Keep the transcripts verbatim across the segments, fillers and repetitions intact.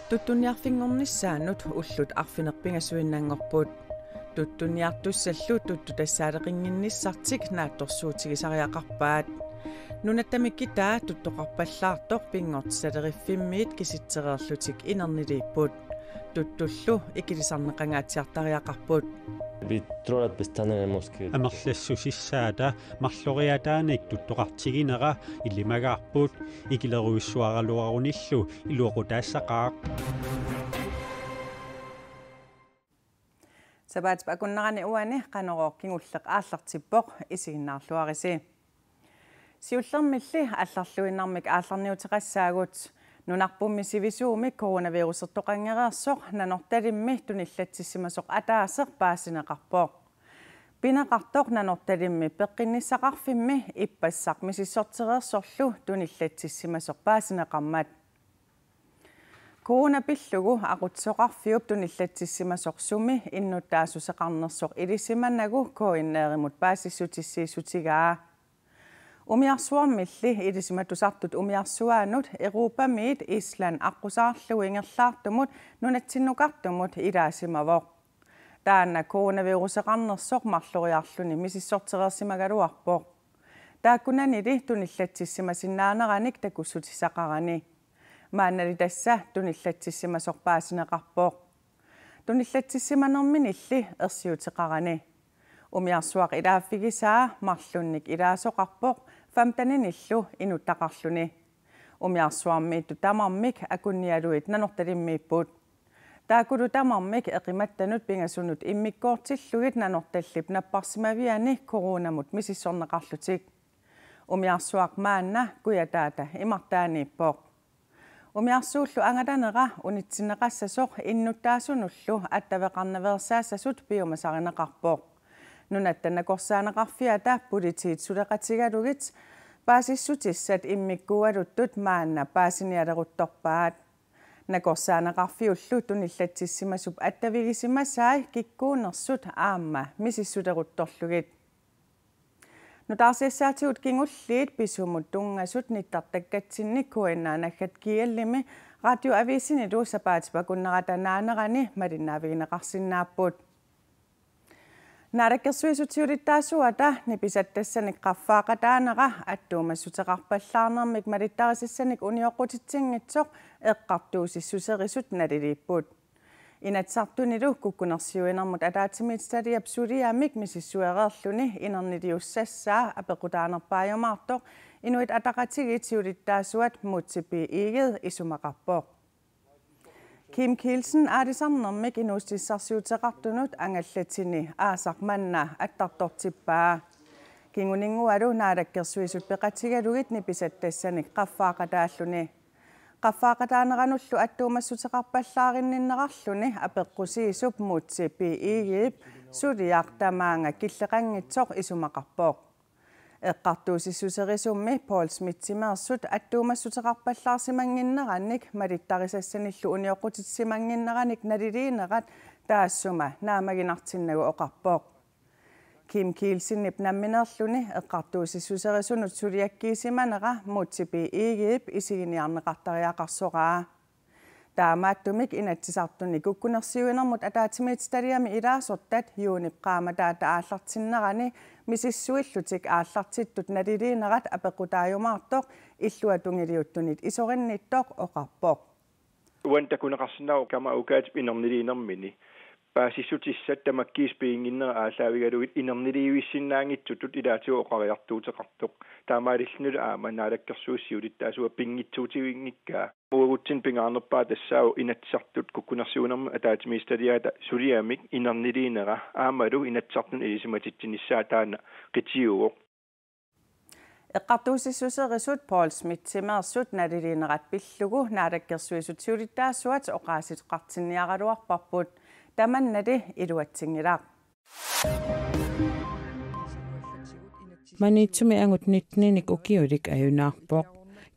Tuttunniarfinngornissaanut ullut arfineq-pingasuinnanngorput. Tuttunniartussallu tuttutassaaleqinnginnissartik naatsorsuutigisariaqarpaat. Nunatta mikitaa tuttoqarpallaartoq Pinngortitaleriffimmit kisitsereerlutik inerniliipput. Tuttullu ikilisarneqangaatsiartariaqarput. Vi tror at bestanden er måske Amerlassusissaata marloriaataanik tuttoqartiginera ilimagaarput, ikilerujussuaraluarunillu iluaqutaassaqaaq. Sapaatip akunnerani uani Qanorooq kingulleq aallartippoq, isiginnaarluarisi. Siullermilli allarluinnarmik aallarniuteqassaagut. Nunarpummi sivisuumik coronavirusertoqanngereersoq Nanortalimmi tunillatsissimasoq ataaseq paasineqarpoq. Pineqartoq Nanortalimmi peqqinnissaqarfimmi ippassaq misissortereersorlu tunillatsissimasoq paasineqarmat. Corona pillugu aqutsisoqarfiup tunillatsissimasoq sumi innuttaassuseqarnersoq ilisimanagu K N R-imut paasissutissiissutigaa. Umiarsuarmilli ilisimatusartut umiarsuaannut Europamiit Island aqqusaarlugu ingerlaartumut nunatsinnukartumut ilaasimavoq. Taanna coronaviruseqarnersoq marloriarluni misissortereersimagaluarpoq. Taakkunanili tunillatsissimasinnaaneranik takussutissaqarani. Maannali tassa tunillatsissimasoq paasineqarpoq. Tunillatsissimanerminilli ersiuteqarani. Umiarsuaq ilaaffigisaa marlunnik ilaasoqarpoq femteninillu inuttaqarluni. Umiarsuarmiittut tamarmik akunnialuit Nanortalimmiipput. Taakkulu tamarmik eqimattanut pingasunut immikkoortillugit Nanortallip napparsimaviani coronamut misissorneqarlutik. Umiarsuaq maanna Kujataata imartaaniippoq. Umiarsuullu angalanera unitsinneqassasoq innuttaasunullu attaveqarnaveersaassasut piumasarineqarpoq. Nunatta nakorsaaneqarfiata politiit suleqatigalugit paasissutissat immikkuugaluttut maanna paasinialeruttorpaat. Nakorsaaneqarfiullu tunillatsissimasup attavigisimasai kikkuunersut aamma misissuleruttorlugit. Nutaarsiassaatigut kingulliit pisumut tunngasut nittartakkatsinni K N R naggat G L-imi Radioavisinilu sapaatip akunnerata naanerani malinnaavigineqarsinnaapput. Naalakkersuisut siulittaasuata nipisattassanik qaffaaqataanera attuumassuteqarpallaarnermik malittarisassanik unioqqutitsinngitsoq eqqartuussissuserisut naliliipput. Inatsisartunilu kukkunersiuinermut ataatsimiititaliap suliamik misissuereerluni inerniliussassaa apeqqutaanerpaajumaartoq Inuit Ataqatigiit siulittaasuat Múte B. Egede isumaqarpoq. Kim Kielsen aalisarnermik inuussutissarsiuteqartunut angallatini aasaq manna attartortippaa. Kinguninngualu Naalakkersuisut peqatigalugit nipisattassanik qaffaaqataalluni. Qaffaaqataaneranullu attuumassuteqarpallaarinninnerarluni apeqqusiisup Múte B. Egedep suliaq tamaanga killeqanngitsoq isumaqarpoq. Eqqartuussissuserisummi Poul Schmidtimeersut attuumassuteqarpallaarsimannginnerannik malittarisassanillu unioqqutissimanginneranik naliliinerat taassuma naammaginartinnagu oqarpoq. Kim Kielsenip nammineerluni eqqartuussissuserisunut suliakkiisimanera Múte B. Egedep isiginiarneqartariaqarsoraa. Taamaattumik Inatsisartuni kukkunersiuinermut ataatsimiititaliami ilaasortat juunip qaammataata aallartinnerani misissuillutik aallartittut naliliinerat apeqqutaajumaartoq illuatungiliuttunit isorinnittoq oqarpoq. Uani takuneqarsinnaavoq kamma aukaatsip inerniliinermini paasissutissat tamakkiisut piginnginnerat aallaavigalugit inerniliivissinnaanngitsutut ilaatigut oqariartuuteqartoq. Taamaalillunilu aamma Naalakkersuisut siulittaasuat pinngitsuutiginngikkaa. Uagutsinnut pingaarnerpaaq tassaavoq Inatsisartut kukkunersiuinermut ataatsimiititaliaata suliamik inerniliinera aammalu Inatsisartunut ilisimatitsinissaq taanna qitiuvoq. Eqqartuussissuserisut Poul Schmidtimeersut naliliinerat pillugu Naalakkersuisut siulittaasuat oqaaseqartinniaraluarparput, tamannali iluatsinngilaq. Maniitsumi angut nittenik ukiulik ajunaarpoq.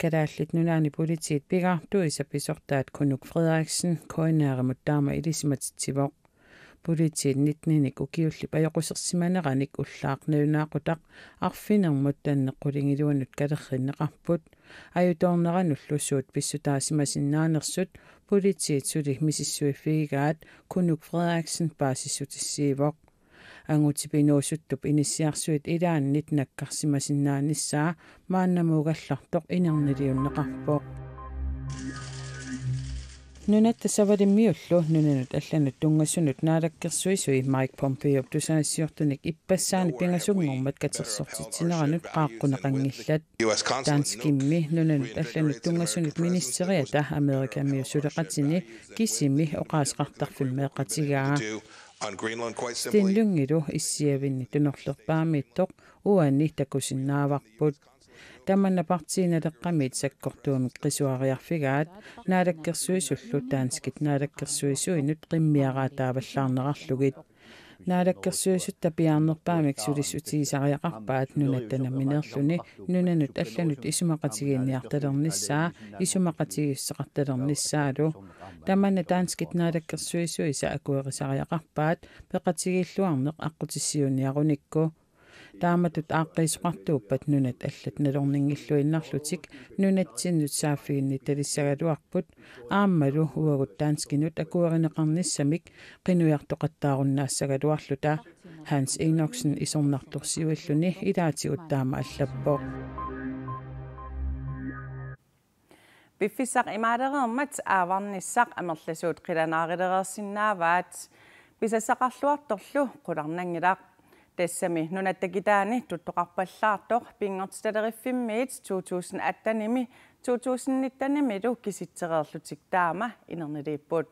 Kalaallit Nunaanni Politiit pigaartuisa pisortaat Kunuk Frederiksen K N R-imut taama ilisimatitsivoq. Politiit nittenik ukiullip ajoqusersimaneranik ullaaq nalunaaqutaq arfinermut tanneq qulingiluanut kalerrinneqarput. Ajutoorneranullu suut pissutaasimasinnaanersut politiit suli misissuiffigigaat Kunuk Frederiksen paasissutissiivoq. Angutip inuusuttup inissiarsuit ilaannit nakkarsimasinnaanissaa maannamuugallartoq inerniliunneqarpoq. Nunatta Savalimmiullu nunanut allanut tunngasunut naalakkersuisui Mike Pompeo tusagassiortunik ippassaani pingasunngormat katersortitsineranut qaaqquneqanngillat. Danskimmi nunanut allanut tunngasunut ministeriata Amerikamiut suleqatini kisimi oqaaseqartarfimmeeqatigaa. Sten Lyngilu issiavinni tunorlerpaamiittoq uani takusinnaavarput. Tamanna Partii Naleqqamiit sakkortuumik qisuariarfigaat naalakkersuisullu danskit naalakkersuisuinut qimmiaraataavallaarnerarlugit. Naalakkersuisutta piaarnerpaamik sulissutigisariaqarpaat nunatta nammineerluni nunanut allanut isumaqatigiinniartalernissaa isumaqatigiissuteqartalernissaalu. Tamanna danskit naalakkersuisuisa akuerisariaqarpaat peqatigiilluarneq aqqutissiuunniarunikku. Taamatut aaqqiisoqartuuppat nunat allat nalorninngilluinnarlutik nunatsinnut saaffiginnittagissagaluarput aammalu uagut danskinut akuerineqarnissamik qinujartoqattaarunnassagaluarluta, Hans Enoksen isornartorsiuilluni ilaatigut taama allappoq. Piffissaq imaalereermat aavarnissaq amerlasuut qilanaarilereersinnaavaat. Pisassaqarluartorlu qularnanngilaq. Tassami nunatta kitaani tuttoqarpallaartoq Pinngortitaleriffimmiit to tusind attenimi to tusind nittenimilu kisitsereerlutik taama inerniliipput.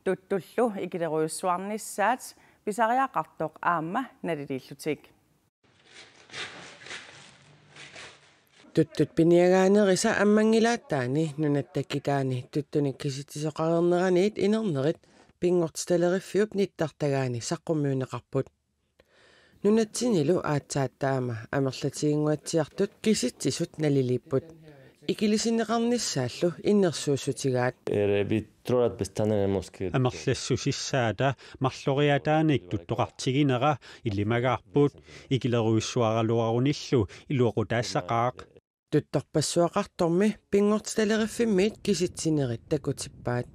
Tuttullu ikilerujussuarnissaat pisariaqartoq aamma naliliillutik. Tuttut piniagaanerisa ammanngilaataani nunatta kitaani tuttunik kisitsisoqareerneraniit inernerit Pinngortitaleriffiup nittartagaani saqqummiunneqarput. Nunatsinnilu aatsaat taama amerlatiginnguatsiartut kisitsisut naliliipput. Ikilisinneqarnissaallu innersuussutigaat. Eh, vi tror att bestanden är måste... Amerlassusissaata marloriaataanik tuttoqartiginera ilimagaarput, ikilerujussuaraluarunillu iluaqutaassaqaaq. Tuttorpassuaqartormi Pinngortitaleriffimmit kisitsinerit takutippaat.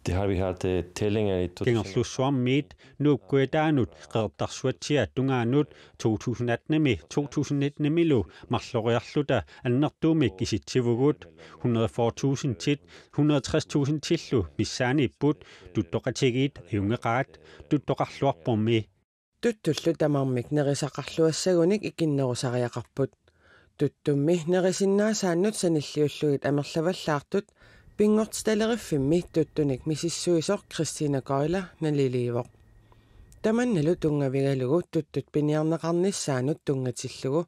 Det har vi haft, eh, tællinger i to tusind. Kangerlussuarmiit Nuup Kujataanut Qeqertarsuatsiaat tungaanut to tusind attenimi to tusind nittenimilu marloriarluta annertuumik kisitsivugut. Hundrede fyrre tusindit, hundrede tres tusindillu missaaniipput tuttoqatigiit ajunngeqaat tuttoqarluarpormi. Tuttullu tamarmik nerisaqarluassagunik ikinnerusariaqarput. Tuttummi nerisinnaasaannut sanilliullugit amerlavallaartut Pinngortitaleruffimmi tuttunik misissuisoq Christina Gøgler naliliivoq. Tamannalu tunngavigalugu tuttut piniarneqarnissaannut tunngatillugu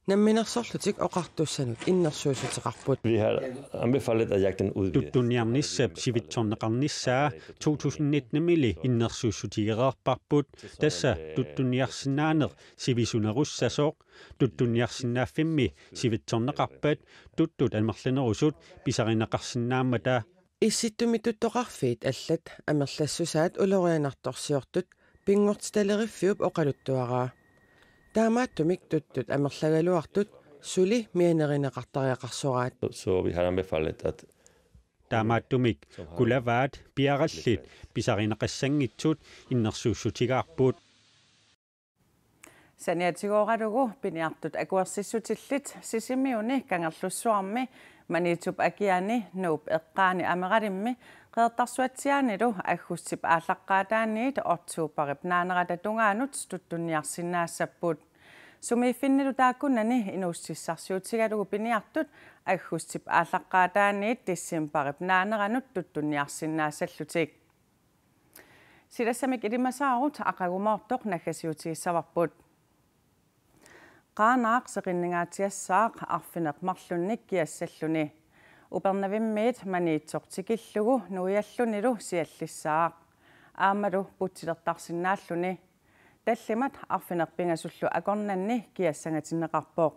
namminersorlutik oqartussanut innersuussuteqarput. Vi har anbefalet, at jagten udvides. Tuttunniarnissap sivitsorneqarnissaa to tusind nittenimili innersuussutigereerparput, tassa tuttunniarsinnaaneq sivisunerussasoq. Tuttunniarsinnaaffimmi sivitsorneqarpat tuttut amerlanerusut pisarineqarsinnaammata. Issittumi tuttoqarfiit allat amerlassusaat ulorianartorsiortut Pinngortitaleriffiup oqaluttuaraa. Taamaattumik tuttut amerlagaluartut suli mianerineqartariaqarsoraat. So, so vi har anbefalet, at... Taamaattumik kulavaat piarallit pisarineqassanngitsut innersuussutigaarput. Saniatigooralugu piniartut akuersissutillit Sisimiuni, Kangerlussuarmi, Maniitsup akiani, Nuup eqqaani Ameralimmi, Qeqertarsuatsiaanilu aggustip aallaqqaataaniit oktoberip naanerata tungaanut tuttunniarsinnaassapput. Sumiiffinnilu taakkunani inuussutissarsiutigalugu piniartut aggustip aallaqqaataaniit decembarip naaneranut tuttunniarsinnaassallutik. Silassamik ilimasaarut aqagumoortoq naggasiutigissavarput. Qaanaaq seqinningaatsiassaaq arfineq-marlunnik kiassalluni. Upernavimmiit Maniitsoq tikillugu nuiallunilu siallissaaq. Aammalu putsilertarsinnaalluni. Tallimat arfineq-pingasullu akornanni kiassangatinneqarpoq.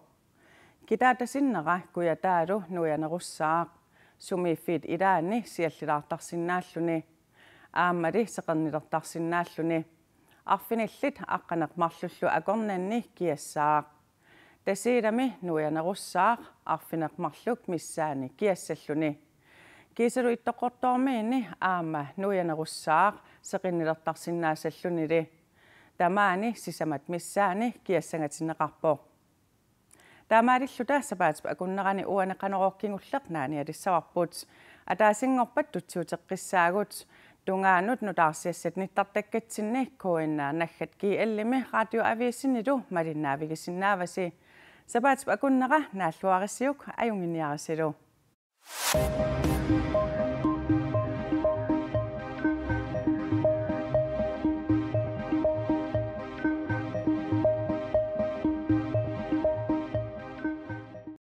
Kitaata sinnera Kujataalu nuianerussaaq. Sumiiffiit ilaanni siallilaartarsinnaalluni. Aammali seqernilertarsinnaalluni. Arfinillit aqqaneq-marlullu akornanni kiassaaq. Tasiilami nuianerussaaq arfineq-marluk missaani kiassalluni. Kiisalu Ittoqqortoormiini aamma nuianerussaaq seqinnilertarsinnaassallunili. Tamaani sisamat missaani kiassangatinneqarpoq. Taamaalilluta sapaatip akunnerani uani Qanorooq kingulleq naanialissavarput. Ataasinngorpat tutsiuteqqissaagut. Tungaanut nutaarsiassat nittartakkatsinni K N R naggat G L-imi radioavisinilu malinnaavigisinnaavasi. Sapaatip akunnera naalluarisiuk, ajunnginiarisilu.